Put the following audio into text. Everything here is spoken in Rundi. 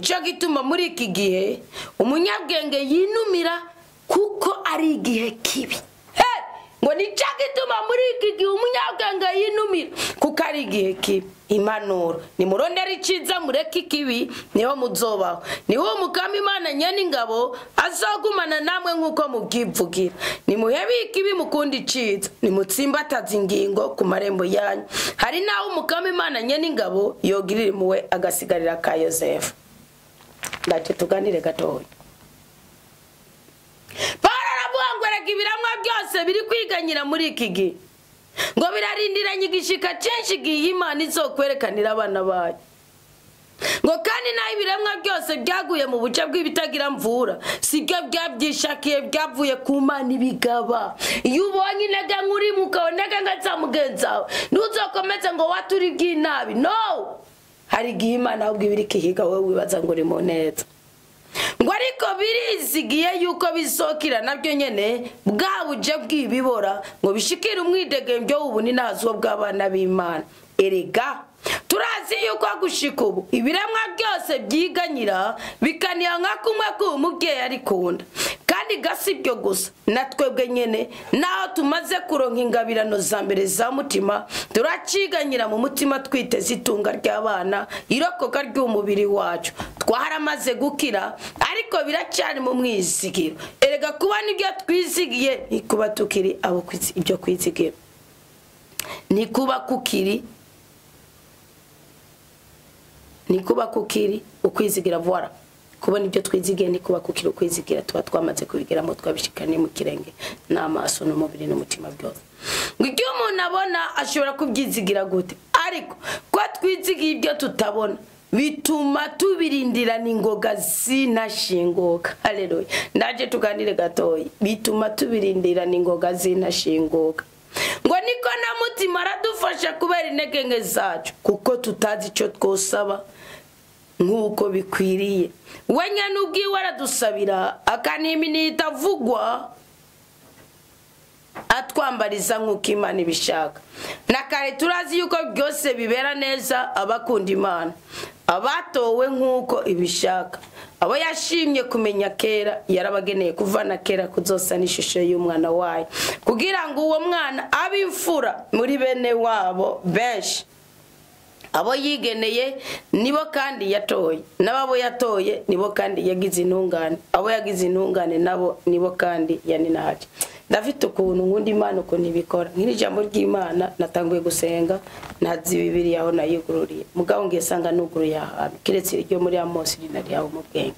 Nicyo gituma muri iki gihe umunyabwenge yinumira kuko ari igihe kibi. Ngo nicyo gituma muri iki gihe umunyabwenge yinumira kuko ari igihe kibi. Impanuro nimurondera iciza mureke ikibi, niho muzobaho. Niho Umukama Imana Nyeningabo azogumana namwe nk'uko mubyivugira. Nimuhebe ikibi mukunda iciza, nimutsimbataze ingingo ku marembo yanyu. Hari naho Umukama Imana Nyeningabo yogirira impuhwe agasigarira ka Yosefu. Ndaje tuganire gatoya. Pawulo aravuga ngo erega ibiramwa byose biri kwiganyira muri iki gihe, ngo birarindiranye igishika cyinshi igihe Imana izokwerekanira abana bayo. Ngo kandi naho ibiremwa byose byaguye mu buce bw'ibitagira mvura, sibyo byabyishakiye, byavuye ku Mana ibigaba. Iyo ubonye intege nk'urimo ukabona intege nke za mugenzi wawe, ntuzokomeze ngo wature iby'inabi. No, hari igihe Imana ahubwo iba iriko ihiga wowe wibaza ngo uri mu neza. Ngo ariko birizigiye yuko bizokira nabyo nyene bwa buje bw'ibibora, ngo bishikire umwidegembyo w'ubuninazwo bw'abana b'Imana. Erega turazi yuko gushika ubu ibiremwa byose byiganyira bikaniha nka kumwe k'umubyeyi arikunda. Kandi gasi ibyo gusa, na twebwe nyene naho tumaze kuronka ingabirano za mbere za mutima, turaciganyira mu mutima twiteze itunga ry'abana, irokoka ry'umubiri wacu. Twaramaze gukira ariko biracyari mu mwizigiro. Erega kuba nibyo twizigiye ni kuba tukiri abo ibyo kwizigira, ni kuba kukiri, ni kuba kukiri ukwizigira. Voilà, kubona ibyo twizigiye ni kuba kukiri ukwizigira, tuba twamaze kubigeramo, twabishikanye mu kirenge n'amaso n'umubiri n'umutima byose. Ngo ibyo umuntu abona ashobora kubyizigira gute? Ariko ko twizigiye ibyo tutabona bituma tubirindirana ingoga zinashinguka. Haleluya. Ndaje tuganire gatoya. Bituma tubirindirana ingoga zinashinguka. Ngo niko na mutima aradufasha kubera intege nke zacu, kuko tutazi icyo twosaba nk'uko bikwiriye. We nyene ubwiwe aradusabira akanimini itavugwa, atwambariza nk'uko Imana ibishaka. Na kare turazi yuko byose bibera neza abakunda Imana, abatowe nk'uko ibishaka. Abo yashimye kumenya kera yarabageneye kuvana kera kuzosa n'ishusho y'umwana wayo, kugira ngo uwo mwana abe imfura muri bene wabo benshi. Abo yigeneye nibo kandi yatoye, n'ababo yatoye nibo kandi yagize intungane, abo yagize intungane nabo nibo kandi yaninahaje. Ndafite ukuntu nkunda Imana ukuntu ibikora. Nk'iri jambo ry'Imana natanguye gusenga ntazi Bibiliya aho nayigururiye, mugabo ngiye sanga nuguruye ahantu kiretse iryo muri Amosi rinari yaho mu bwenge.